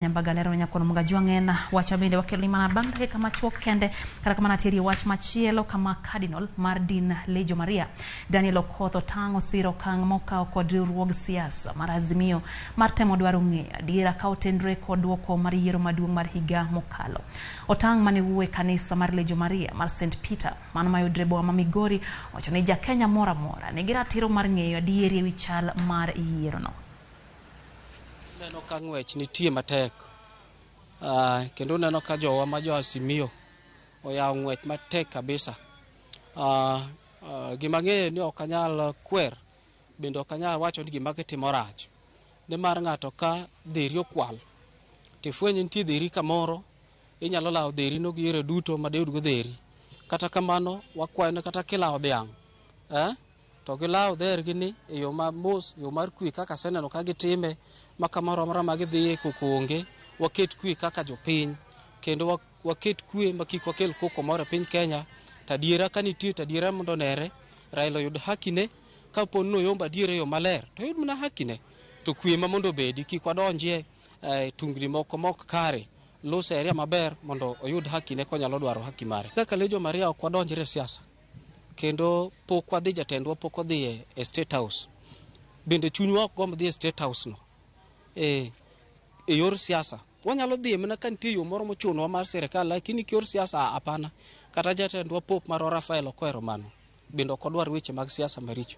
Nyambaga lero nyakono Mgajwang' en wach bende wakelo ni mana bang' dakika machuok kende. Kata kamano ateri wach machielo kama Cardinal mar din Legio Maria Daniel Okoth otang' osiro okang' mokawo kod riwruog siasa mar Azimio mar temo dwaro ng'eyo adiera ka otenre kod duoko mar yiero maduong' mar higa mokalo. Otang' mane wuo e kanisa mar Legio Maria mar St Peter mano mayudre boma ma Migori wacho ni ja Kenya moro amora nigi ratiro mar ng'eyo adieri ewi chal mar yierono. Uneno ka ng'wech nitie matek kendo uneno ka jowa ma jo Azimio oyawo ng'wech matek kabisa. Gima ang'eyo ni ok anyal kwer bende ok anyal wacho ni gima gitimo rach. Nimar ng'ato ka dheri okwal tifwenyo nitie dheri kamoro inyalo lawo dheri no gi yore duto ma diyud go dheri. Kata kamano wakwayo ni kata kilawo dhiang' to gilaw dhergi ni e yo ma mos, yo mar kwe kaka aseneno ka gitime ma kamoro amora ma gidhiye koko onge, waket kwe kaka jopiny kendo waket kwe ma kik wakel koko moro e piny Kenya. To adiera ka nitie to adiera mondo onere, Raila oyud haki ne, kapo ni noyombo adiera e yo maler to oyud mana haki ne. To kwe ma mondo obedi kik wadonjie e tungni moko mok kare, lu sheria maber mondo oyud haki ne konyalo dwaro haki mare. Kaka Legio Maria ok wadonjre e siasa kendo pok wadhi jatendwa pok odhi e State House. Bende chunywa ok gomb dhi e State House no e yor siasa. Wanyalo dhiye mana ka nitie yo moro mochunowa mar sirikal lakini yor siasa hapana. Kata jatendwa Pope marwa Rafael ok ohero mano. Bende ok odwar weche mag siasa maricho.